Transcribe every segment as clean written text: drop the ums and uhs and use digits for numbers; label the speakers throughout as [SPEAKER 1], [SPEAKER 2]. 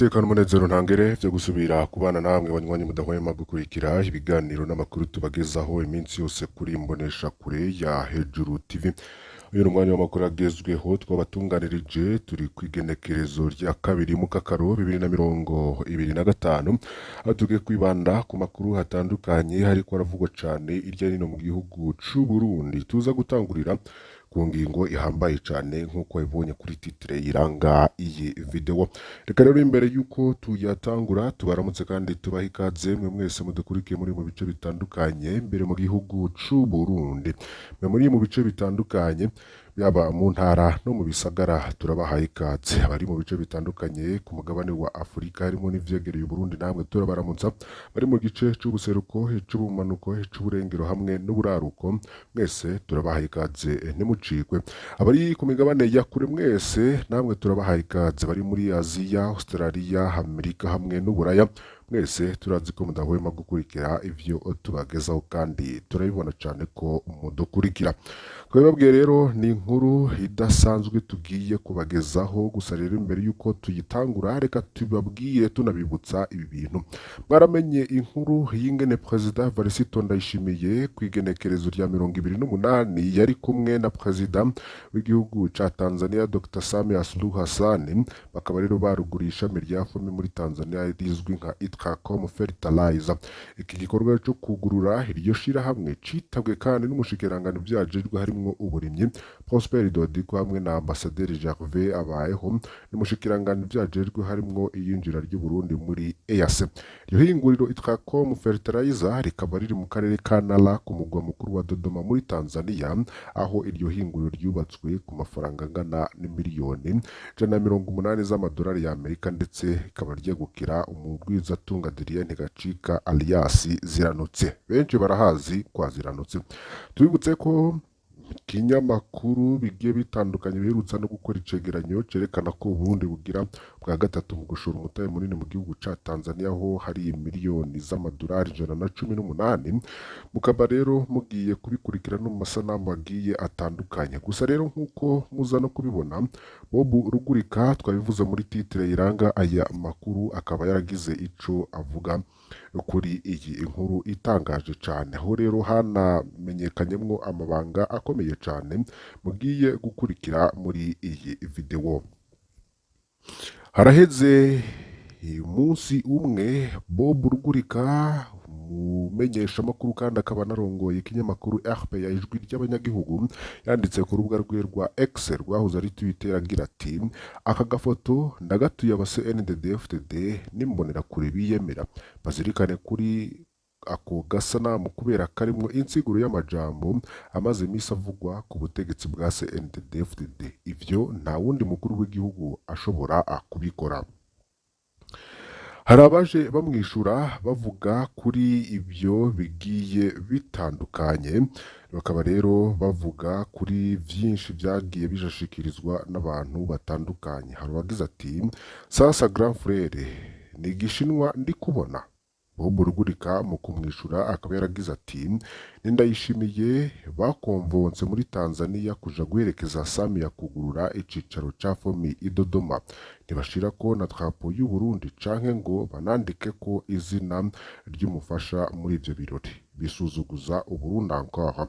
[SPEAKER 1] Iteka n'umunezero ntangere vyo gusubira kubana namwe banywanyi mudahwema gukurikira ibiganiro n'amakuru tubagezaho iminsi yose kuri imbonesha kure ya Hejuru TV. Uyu ni umwanya w'amakuru agezweho twabatunganirije. Turi kw'igenekerezo rya 2 Mukakaro 2025, aho tugiye kwibanda ku makuru hatandukanye hariko haravugwa cane irya nino mu gihugu c'u Burundi. Tuza gutangurira ku ngingo ihambaye cane nk'uko wabibonye kuri titre iranga iyi video. Reka rero imbere y'uko tuyatangura tubaramutse kandi tubaha ikaze mwe mwese mudukurikiye muri mu bice bitandukanye mbere mu gihugu c'u Burundi, mwe muri mu bice bitandukanye, yaba mu ntara no mu bisagara, turabahaye ikaze. Abari mu bice bitandukanye ku mugabane wa Afurika harimo n'ivyegereye Uburundi, namwe turabaramutsa. Bari mu gice c'ubuseruko, ic'ubumanuko, ic'uburengero hamwe n'uburaruko, mwese turabahaye ikaze, ntimucikwe. Abari ku migabane ya kure mwese namwe turabahaye ikaze. Bari muri Aziya, Australia, Amerika hamwe n'Uburaya, mwese turazi ko mudahwema gukurikira ivyo tubagezaho kandi turabibona cane ko mudukurikira. Twabibabwiye rero, ni inkuru idasanzwe tugiye kubagezaho. Gusa rero imbere y'uko tuyitangura, reka tubabwire tunabibutsa ibi bintu. Mwaramenye inkuru y'ingene Perezida Evariste Ndayishimiye ku igenekerezo rya 28 yari kumwe na Perezida w'igihugu ca Tanzania, Dr Samia Suluhu Hassan, bakaba rero baruguriye ishami rya FOMI muri Tanzania rizwi nka Itracom Fertilizer. Iki gikorwa cyo kugurura iryo shirahamwe citabwe kandi n'umushikiranganji vyajejwe harimwo uburimyi, Prosper Dodiko, hamwe na Ambasaderi Gervais Abayeho, n'umushikiranganji vyajejwe harimwo iyinjira ry'Uburundi muri EAC. Iryo hinguriro Itracom Fertilizer rikaba riri mu karere ka Nala ku mugwa mukuru wa Dodoma muri Tanzania, aho iryo hinguriro ryubatswe ku mafaranga angana n'imiliyoni 180 z'amadolari y'Amerika, ndetse rikaba ryegukira umugwizatunga Adrien Gacika alias Ziranutse. Benshi barahazi kwa Ziranutse. Tubibutse ko ikinyamakuru bigiye bitandukanye biherutsa no gukora icegeranyo cerekana ko Uburundi bugira bwa gatatu mu gushora umutahe munini mu gihugu ca Tanzania, aho hari miliyoni z'amadolari 118. Mukaba rero mugiye kubikurikira no mu masanamu agiye atandukanye. Gusa rero nk'uko muza no kubibona, Bob Rugurika, twabivuze muri titre iranga aya makuru, akaba yaragize ico avuga kuri iyi inkuru itangaje cane, aho rero hanamenyekanyemwo amabanga akomeye cane mugiye gukurikira muri iyi video. Haraheze umunsi umwe Bob Rugurika, umumenyeshamakuru kandi akaba anarongoye ikinyamakuru RPA Ijwi ry'Abanyagihugu, yanditse ku rubuga rwe rwa X rwahoze ari Twitter agira ati: "Aka gafoto ndagatuye aba CNDD-FDD n'imbonerakure biyemera, bazirikane kuri ako gasanamu kubera karimwo insiguro y'amajambo amaze iminsi avugwa ku butegetsi bwa CNDD-FDD. Ivyo nta wundi mukuru w'igihugu ashobora kubikora." Hari abaje bamwishura bavuga kuri ibyo bigiye bitandukanye, bakaba rero bavuga kuri vyinshi vyagiye bijashikirizwa n'abantu batandukanye. Hari uwagize ati: "Sasa grand frère, ni igishinwa ndi kubona." Bob Rugurika mu kumwishura akaba yaragize ati: "Nindayishimiye bakomvonse muri Tanzania kuja guherekeza Samia kugurura icicaro ca FOMI i Dodoma, ntibashirako na drapeau y'u Burundi canke ngo banandike ko izina ry'umufasha muri ivyo birori, bisuzuguza Uburundi encore."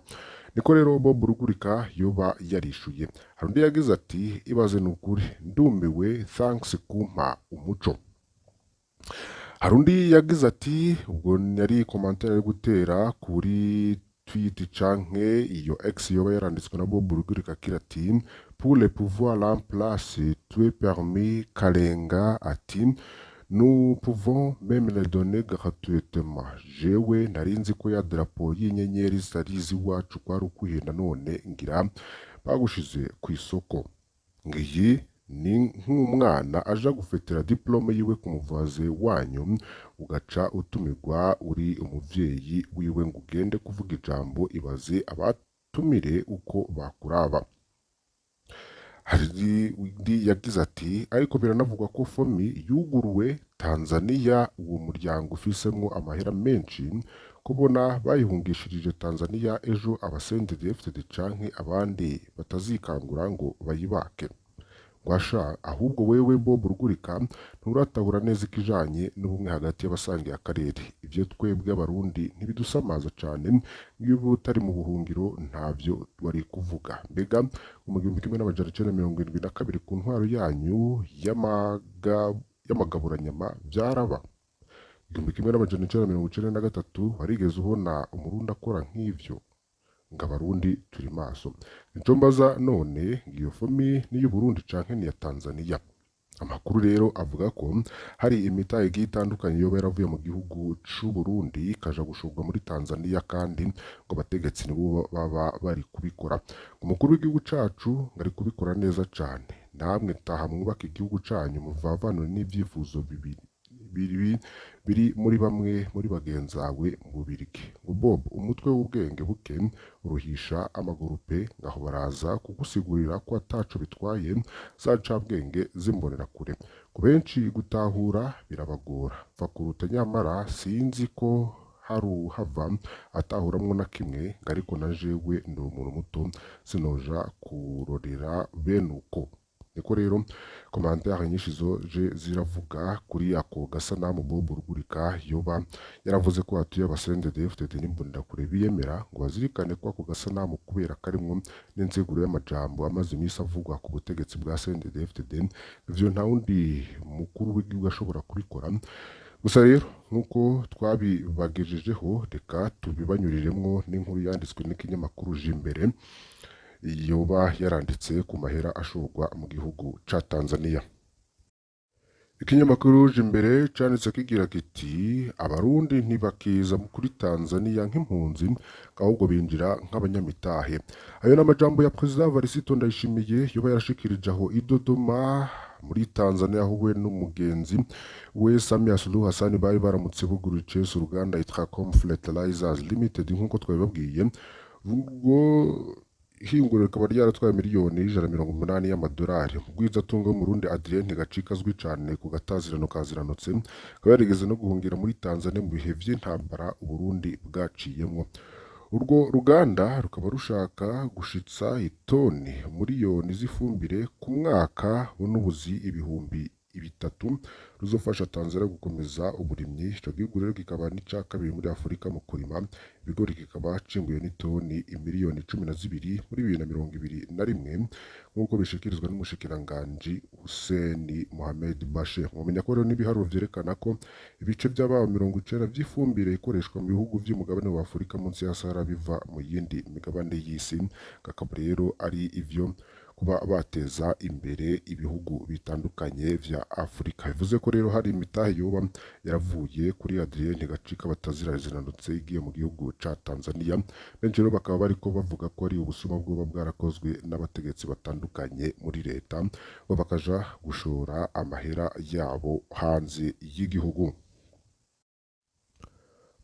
[SPEAKER 1] Niko rero Bob Rugurika yoba yarishuye. Hari undi yagize ati: "Ibaze, nukuri ndumiwe, thanks kumpa umuco." Hari undi yagize ati, ubwo yari commentaire ari gutera kuri tweet canke iyo X yoba yaranditswe na Bob Rugurika, agira ati: "Pour le pouvoir en place, tout est permis." Kalenga ati: "Nous pouvons même les donner gratuitement. Jewe nari nzi ko ya drapeau y'inyenyeri zitari iz'iwacu kwari ukwihenda, none ngira bagushize ku isoko. Ngiyi ni nk'umwana aja gufetera diplôme yiwe ku muvaze wanyu, ugaca utumirwa uri umuvyeyi wiwe ngo ugende kuvuga ijambo. Ibaze abatumire uko bakuraba." Hari undi yagize ati: "Ariko biranavugwa ko FOMI yuguruwe Tanzania, uwo muryango ufisemwo amahera menshi, kubona bayihungishirije Tanzania, ejo aba CNDD-FDD canke abandi batazikangura ngo bayibake." Ngwasha ahubwo wewe Bob Rugurika nturatahura neza ikijanye n'ubumwe hagati y'abasangiye akarere. Ivyo twebwe Abarundi ntibidusamaza cane, nk'iyo uba utari mu buhungiro ntavyo wari kuvuga. Mbega mu 1972 ku ntwaro yanyu y'amagaburanyama vyaraba? 1993 warigeze ubona Umurundi akora nk'ivyo? Ngo Abarundi turi maso. Nico mbaza none, ngo iyo FMI ni iy'Uburundi canke ni iya Tanzania? Amakuru rero avuga ko hari imitahe igiye itandukanye yoba yaravuye mu gihugu c'u Burundi ikaja gushorwa muri Tanzania, kandi ngo abategetsi nibo baba bari kubikora. Umukuru w'igihugu cacu ngo ari kubikora neza cane. Namwe taha mwubake igihugu canyu, muvavanure n'ivyifuzo bibiri biri biri muri bamwe muri bagenzawe mu Bubirigi. Ngo Bob, umutwe w'ubwenge buke uruhisha amaguru pe. Ngaho baraza kugusigurira ko ataco bitwaye za ncabwenge z'imbonerakure. Ku benshi gutahura birabagora, pfa kuruta, nyamara sinzi ko haruhava atahuramwo na kimwe, ngo ariko na jewe ndi umuntu muto, sinoja kurorera bene uko. Niko rero commentaires nyinshi zoje ziravuga kuri ako gasanamu Bob Rugurika yoba yaravuze ko hatuye aba CNDD-FDD n'imbonerakure biyemera, ngo bazirikane ko ako gasanamu kubera karimwo n'insiguro y'amajambo amaze iminsi avugwa ku butegetsi bwa CNDD-FDD, ivyo nta wundi mukuru w'igihugu ashobora kubikora. Gusa rero nk'uko twabibagejejeho, reka tubibanyuriremwo n'inkuru yanditswe n'ikinyamakuru Jimbere, yoba yaranditse ku mahera ashorwa mu gihugu ca Tanzania. Ikinyamakuru Jimbere canditse kigira kiti: Abarundi ntibakiza kuri Tanzania nk'impunzi, ahubwo binjira nk'abanyamitahe. Ayo ni amajambo ya Perezida Varisito Ndayishimiye yoba yarashikirije aho i Dodoma muri Tanzania, aho we n'umugenzi we Samia Suluhu Hassan bari baramutse buguruye icese uruganda Itracom Fertilizers Limited, nk'uko twabibabwiye. Ubwo ihinguriro rikaba ryaratwaye miliyoni 180 y'amadolari. Umugwizatunga w'Umurundi Adrien Ntigacika, azwi cane ku gatazirano kaziranutse, akaba yarigeze no guhungira muri Tanzania mu bihe vy'intambara Uburundi bwaciyemwo. Urwo ruganda rukaba rushaka gushitsa itoni miliyoni z'ifumbire ku mwaka n'ubuzi 3000, ruzofasha Tanzania gukomeza uburimyi. Ico gihugu rero kikaba n'ica kabiri muri Afurika mu kurima ibigori, kikaba cimbuye n'itoni 12 miliyoni muri 2021, nk'uko bishikirizwa n'umushikiranganji Hussein Mohamed Bashe. Mumenya ko rero n'ibiharuro vyerekana ko ibice by'ababa 90 vy'ifumbire ikoreshwa mu bihugu vy'umugabane wa Afurika munsi ya Sahara biva mu yindi migabane y'isi, kakaba rero ari ivyo kuba bateza imbere ibihugu bitandukanye vya Afurika. Bivuze ko rero hari imitahe yoba yaravuye kuri Adrien Ntigacika batazira zinanutse igiye mu gihugu ca Tanzania. Benshi rero bakaba bariko bavuga ko ari ubusuma bwoba bwarakozwe n'abategetsi batandukanye muri leta, bo bakaja gushora amahera yabo hanze y'igihugu.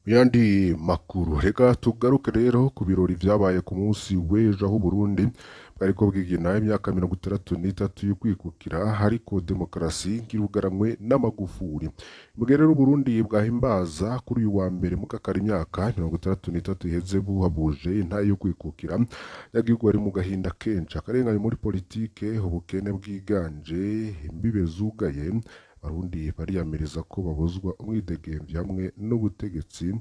[SPEAKER 1] Mu yandi makuru, reka tugaruke rero ku birori vyabaye ku munsi w'ejo, aho Burundi bwariko bwigina imyaka 63 y'ukwikukira, ariko demokarasi ngirugaramwe n'amagufuri. Mu gihe rero Burundi bwahimbaza kuri uyu wa mbere mukakara imyaka 63 iheze buhabuje intahe yo kwikukira, abanyagihugu bari mu gahinda kenshi, akarengane muri politike, ubukene bwiganje, imbibe zugaye. Abarundi bariyamiriza ko babuzwa umwidegemvyo hamwe n'ubutegetsi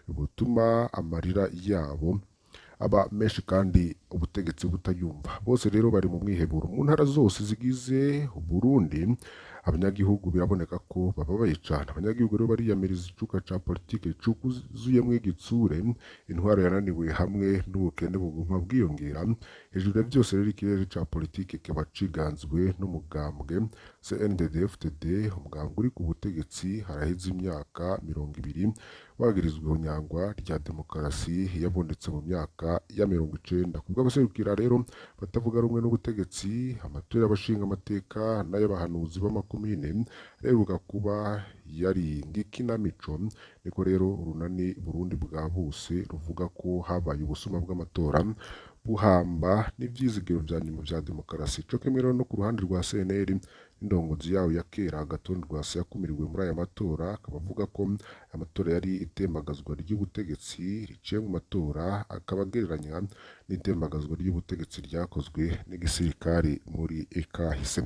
[SPEAKER 1] butuma amarira yabo aba menshi kandi ubutegetsi butayumva. Bose rero bari mu mwiheburo. Mu ntara zose zigize Burundi, abanyagihugu biraboneka ko bababaye cane. Abanyagihugu rero bariyamiriza icuka ca politike cuzuyemwo igitsure, intwaro yananiwe hamwe n'ubukene buguma bwiyongera. Hejuru ya vyose rero, ikirere ca politike kiba ciganzwe n'umugambwe CNDD-FDD, umugambwe uri ku butegetsi haraheze imyaka 20, wagirizwa ihonyangwa rya demokarasi yabonetse mu myaka ya 90. Kubw'abaserukira rero batavuga rumwe n'ubutegetsi, amatora y'abashinga amateka n'ay'abahanuzi b'amakomine aheruka kuba yari ng'ikinamico. Niko rero urunani Burundi bwa bose ruvuga ko habaye ubusuma bw'amatora buhamba n'ivyizigiro vya nyuma vya demokarasi. Co kimwe rero no ku ruhande rwa CNL, n'indongozi yawo ya kera Agathon Rwasa yakumiriwe muri aya matora, akaba avuga ko amatora yari itembagazwa ry'ubutegetsi riciye mu matora, akaba agereranya n'itembagazwa ry'ubutegetsi ryakozwe n'igisirikare muri kahise.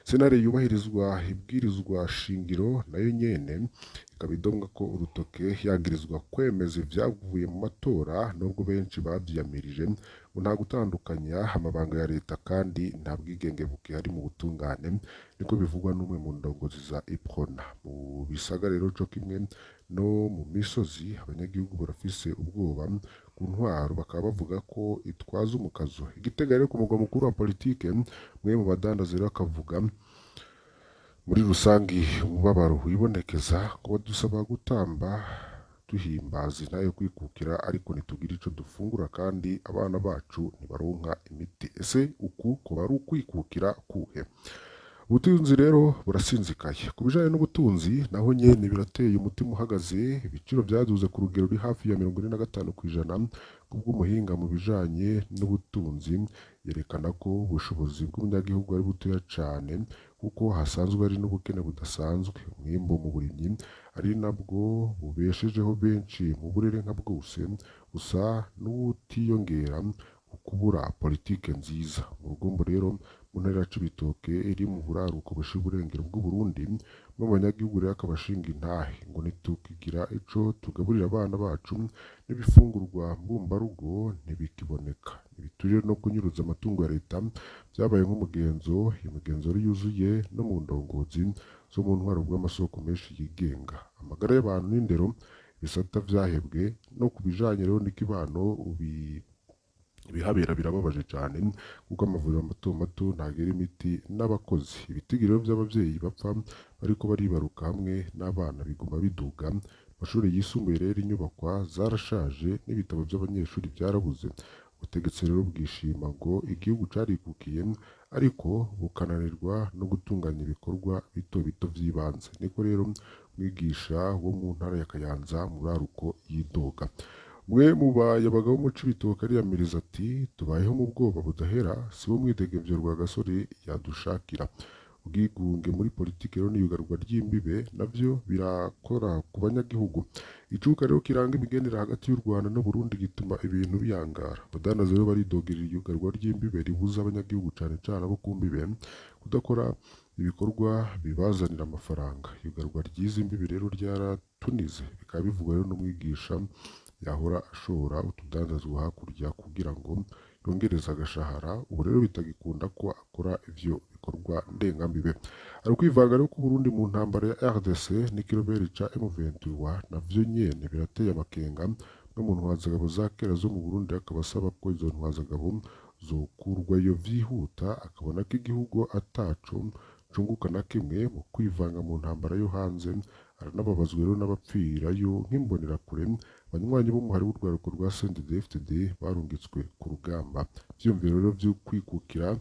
[SPEAKER 1] Sentare yubahirizwa ibwirizwa shingiro nayo nyene ikaba idomwa ko urutoke, yagirizwa kwemeza ivyavuye mu matora nubwo benshi bavyiyamirije. Ngo nta gutandukanya amabanga ya leta kandi nta bwigenge bukihari mu butungane, niko bivugwa n'umwe mu ndongozi za Iprona. Mu bisagara rero co kimwe no mu misozi, abanyagihugu barafise ubwoba ku ntwaro, bakaba bavuga ko itwaza umukazo. Igitega rero, ku mugwa mukuru wa politike, mwe mu badandaza rero akavuga muri rusangi umubabaro wibonekeza, ngo badusaba gutamba duhimbaza intahe yo kwikukira, ariko ntitugira ico dufungura kandi abana bacu ntibaronka imiti. Ese uku kuba ari ukwikukira kuhe? Ubutunzi rero burasinzikaye. Ku bijanye n'ubutunzi naho nyene birateye umutima uhagaze. Ibiciro vyaduze ku rugero ruri hafi ya 45%. Kubw'umuhinga mu bijanye n'ubutunzi, yerekana ko ubushobozi bw'umunyagihugu ari butoya cane, kuko hasanzwe hari n'ubukene budasanzwe. Umwimbu mu burimyi, ari nabwo bubeshejeho benshi mu burere nka bwose, busa n'ubutiyongera ku kubura politike nziza. Mu Rugombo rero, mu ntara ya Cibitoke iri mu buraruko bushira uburengero bw'Uburundi, umwe mu banyagihugu rero akaba ashinga intahe ngo ntitukigira ico tugaburira abana bacu, n'ibifungurwa mbumbarugo ntibikiboneka. Ibiturire no kunyuruza amatungo ya leta vyabaye nk'umugenzo. Iyo migenzo rero yuzuye no mu ndongozi zo mu ntwaro bw'amasoko menshi yigenga. Amagara y'abantu n'indero, ibisata vyahebwe. No ku bijanye rero n'ikibano, ibihabera birababaje cyane, kuko amavuriro mato mato ntagira imiti n'abakozi. Ibitigiri rero by'ababyeyi bapfa bariko baribaruka hamwe n'abana biguma biduga. Amashuri yisumbuye rero, inyubakwa zarashaje n'ibitabo by'abanyeshuri byarabuze. Ubutegetsi rero bwishima ngo igihugu carikukiye, ariko bukananirwa no gutunganya ibikorwa bito bito vy'ibanze. Niko rero mwigisha wo mu ntara ya Kayanza muraruko yidoga. Mwe mu bayabaga bo mu Cibitoke ariyamiriza ati tubayeho mu bwoba budahera, si wo mwidegemvyo Rwagasore yadushakira. Ubwigunge muri politike rero n'iyugarwa ry'imbibe navyo birakora ku banyagihugu. Icuka rero kiranga imigendere hagati y'u Rwanda n'Uburundi gituma ibintu biyangara. Abadandaza rero baridogerera iyugarwa ry'imbibe ribuza abanyagihugu, cane cane abo ku mbibe, kudakora ibikorwa bibazanira amafaranga. Iyugarwa ry'izi mbibe rero ryaratunize, bikaba bivugwa rero n'umwigisha yahora ashora utudandazwa hakurya kugira ngo yongereze agashahara, ubu rero bitagikunda ko akora ivyo bikorwa ndengambibe. Hari ukwivanga rero k'Uburundi mu ntambara ya RDC n'ikiroberi ca M23, navyo nyene birateye amakenga. No mu ntwazagabo za kera zo mu Burundi akaba asaba ko izo ntwazagabo zokurwayo vyihuta, akabona ko igihugu ataco cunguka na kimwe mu kwivanga mu ntambara yo hanze. Aranababazwa rero n'abapfirayo nk'imbonerakure, abanywanyi b'umuhari w'urwaruko rwa CNDD-FDD barungitswe ku rugamba. Ivyiyumviro rero vyo kwikukira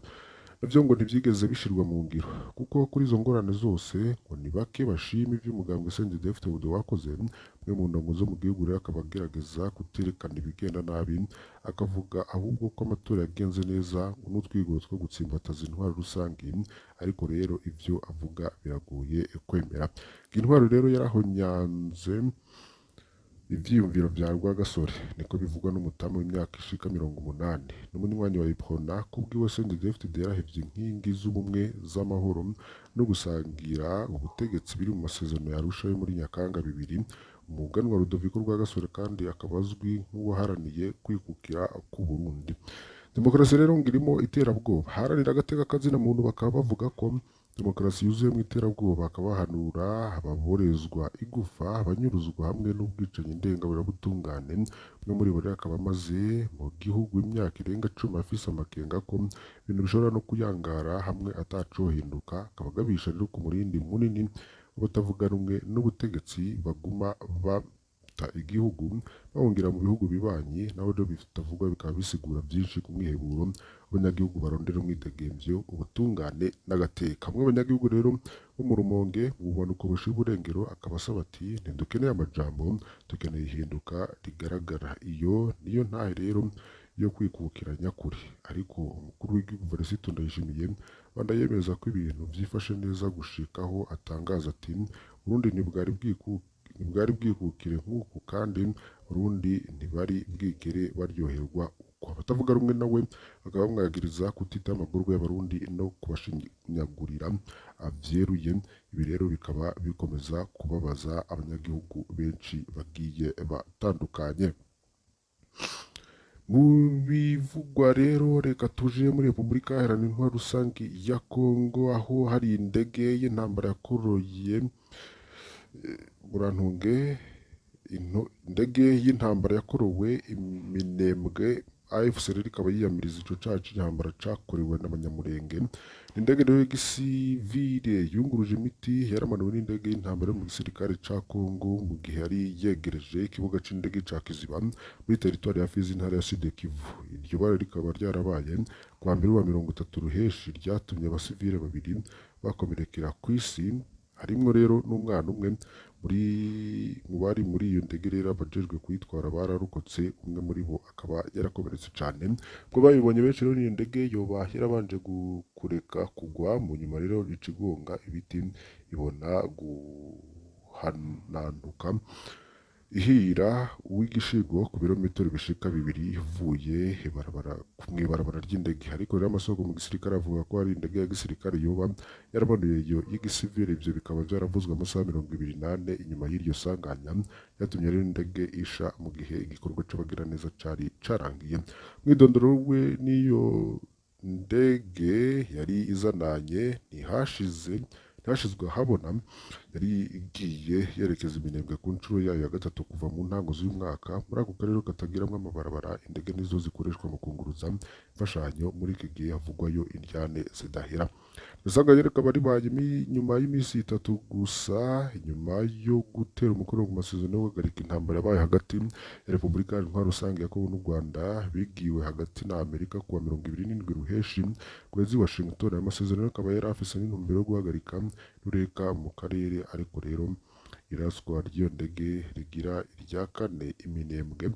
[SPEAKER 1] navyo ngo ntivyigeze bishirwa mu ngiro, kuko kuri izo ngorane zose ngo ni bake bashima ivy'umugambwe CNDD-FDD wakoze. Umwe mu ndongo zo mu gihugu rero akaba agerageza kuterekana ibigenda nabi, akavuga ahubwo ko amatora yagenze neza ngo n'utwigoro two gutsimbataza intwaro rusange, ariko rero ivyo avuga biragoye kwemera. Intwaro rero yarahonyanze ivyiyumviro vya Rwagasore, niko bivugwa n'umutamu w'imyaka ishika 80 n'umunywanyi wa Iprona. Kubwiwe, CNDD-FDD yarahevye inkingi z'ubumwe, z'amahoro no gusangira ubutegetsi biri mu masezerano ya Arusha yo muri Nyakanga 2000. Umuganwa Rudoviko Rwagasore kandi akaba azwi nk'uwaharaniye kwikukira k'Uburundi. Demokarasi rero ngo irimo iterabwoba. Haranira agateka kazina muntu bakaba bavuga ko demokarasi yuzuyemo iterabwoba, akabahanura ababorezwa igufa, abanyuruzwa hamwe n'ubwicanyi ndengaburabutungane. Umwe muri bo rero akaba amaze mu gihugu imyaka irenga 10, afise amakenga ko ibintu bishobora no kuyangara hamwe atacohinduka, akaba agabisha rero ku murindi munini w'abatavuga rumwe n'ubutegetsi baguma bata igihugu bahungira mu bihugu bibanyi, naho rero bitavugwa bikaba bisigura byinshi ku mwiheburo abanyagihugu barondera umwidegemvyo, ubutungane n'agateka. Bamwe abanyagihugu rero bo mu Rumonge mu bumanuko bushira uburengero akaba asaba ati ntidukeneye amajambo, dukeneye ihinduka rigaragara. Iyo niyo ntahe rero yo kwikukira nyakuri. Ariko umukuru w'igihugu Varisito Ndayishimiye banda yemeza ko ibintu vyifashe neza gushikaho atangaza ati Burundi ntibwari bwikukire nk'uku, kandi Burundi ntibari bwigere baryoherwa uko. Abatavuga rumwe nawe bakaba bamwagiriza kutita amagorwa y'Abarundi no kubashinyagurira vyeruye. Ibi rero bikaba bikomeza kubabaza abanyagihugu benshi bagiye batandukanye. Mu bivugwa rero, reka tuje muri Repubulika Iharanira Intwaro Rusange ya Kongo, aho hari indege y'intambara yakoroye murantunge indege y'intambara yakorowe iminembwe. AFC rero ikaba yiyamiriza ico caha c'intambara cakorewe n'Abanyamurenge. Indege rero y'igisivile yunguruje imiti yaramanuwe n'indege y'intambara yo mu gisirikare ca Kongo mu gihe yari yegereje ikibuga c'indege ca Kiziba muri teritwari ya Fizi, intara ya Sud Kivu. Iryo bara rikaba ryarabaye kuwa mbere wa 30 Ruheshi, ryatumye abasivile babiri bakomerekera kw'isi, harimwo rero n'umwana umwe muri mu bari muri iyo ndege. Rero abajejwe kuyitwara bararokotse, umwe muri bo akaba yarakomeretse cane. Ubwo babibonye benshi rero, iyo ndege yoba yarabanje kureka kugwa, mu nyuma rero ica igonga ibiti ibona guhanantuka ihira uw'igishigo ku birometero bishika 2 ivuye ibarabara mw'ibarabara ry'indege. Ariko rero amasoko mu gisirikare avuga ko hari indege ya gisirikare yoba yaramanuye iyo y'igisivile. Ivyo bikaba vyaravuzwe amasaha 24 inyuma y'iryo sanganya yatumye rero indege isha mu gihe igikorwa c'abagiraneza cari carangiye. Mwidondoro we n'iyo ndege yari izananye ntihashizwe ahabona. Yari igiye yerekeza iminembwe ku nshuro yayo ya gatatu kuva mu ntango z'uyu mwaka. Muri ako karere katagiramwo amabarabara, indege nizo zikoreshwa mu kunguruza imfashanyo muri iki gihe havugwayo indyane zidahera. Isanganya rikaba ribaye nyuma y'iminsi 3 gusa inyuma yo gutera umukono ku masezerano yo guhagarika intambara yabaye hagati ya Repubulika Iharanira Rusange ya Kongo n'u Rwanda, bigiwe hagati na Amerika kuwa 27 Ruheshi kwezi Washington. Aya masezerano akaba yari afise n'intumbero yo guhagarika rureka mu karere. Ariko rero iraswa ry'iyo ndege rigira irya kane iminembwe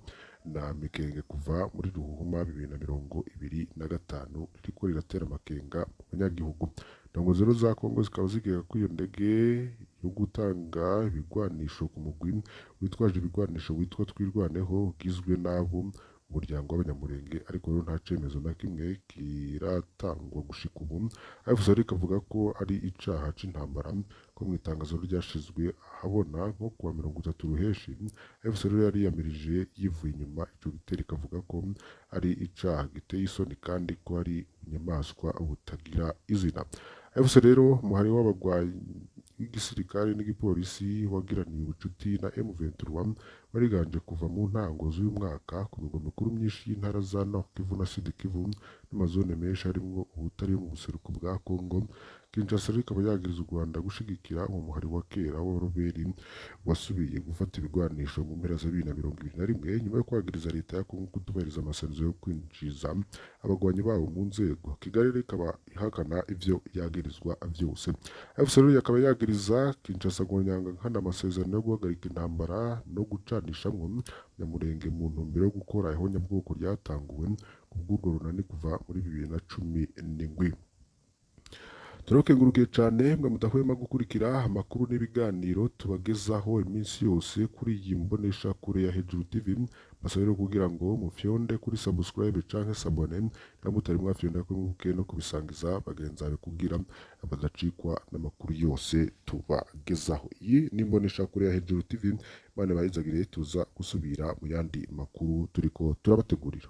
[SPEAKER 1] na Mikenge kuva muri Ruhuhuma 2025 ririko riratera amakenga mu banyagihugu. Indongo rero za Kongo zikaba zikeka ko iyo ndege yo gutanga ibigwanisho ku mugwi witwaje ibigwanisho witwa Twirwaneho, ugizwe n'abo mu muryango w'Abanyamurenge. Ariko rero nta cemezo na kimwe kiratangwa gushika ubu. AFC rero ikavuga ko ari icaha c'intambara ko mu itangazo ryashizwe ahabona nko kuwa 30 Ruheshi. AFC rero yari yiyamirije yivuye inyuma ico gitero, ikavuga ko ari icaha giteye isoni kandi ko ari inyamaswa butagira izina. AFC rero umuhari w'abagwanyi w'igisirikare n'igipolisi wagiraniye ubucuti na M23 wariganje kuva mu ntango z'uyu mwaka ku migwa mikuru myinshi y'intara za Nord Kivu na Sud Kivu n'amazone menshi harimwo ubutari mu buseruko bwa Kongo. Kinshasa rero ikaba yagiriza u Rwanda gushigikira uwo muhari wa kera w'abaroberi wasubiye gufata ibigwanisho mu mpera za 2021, nyuma yo kwagiriza leta ya Kongo kutubahiriza amasezerano yo kwinjiza abagwanyi babo mu nzego. Kigali rero ikaba ihakana ivyo yagirizwa vyose. AFC rero akaba yagiriza Kinshasa guhonyanga nkana amasezerano yo guhagarika intambara no gucanishamwo Nyamurenge mu ntumbero yo gukora ihonyabwoko ryatanguwe ku bw'urwo runani kuva muri 2017. Turabakengurukiye cane mwe mudahwema gukurikira amakuru n'ibiganiro tubagezaho iminsi yose kuri iyi mbonesha kure ya Hejuru TV. Basaba rero kugira ngo mufyonde kuri subscribe canke s'abonner niba mutari mwafyonda, ko mwibuke no kubisangiza bagenzi bawe kugira badacikwa n'amakuru yose tubagezaho. Iyi ni imbonesha kure ya Hejuru TV. Imana ibahezagire, tuza gusubira mu yandi makuru turiko turabategurira.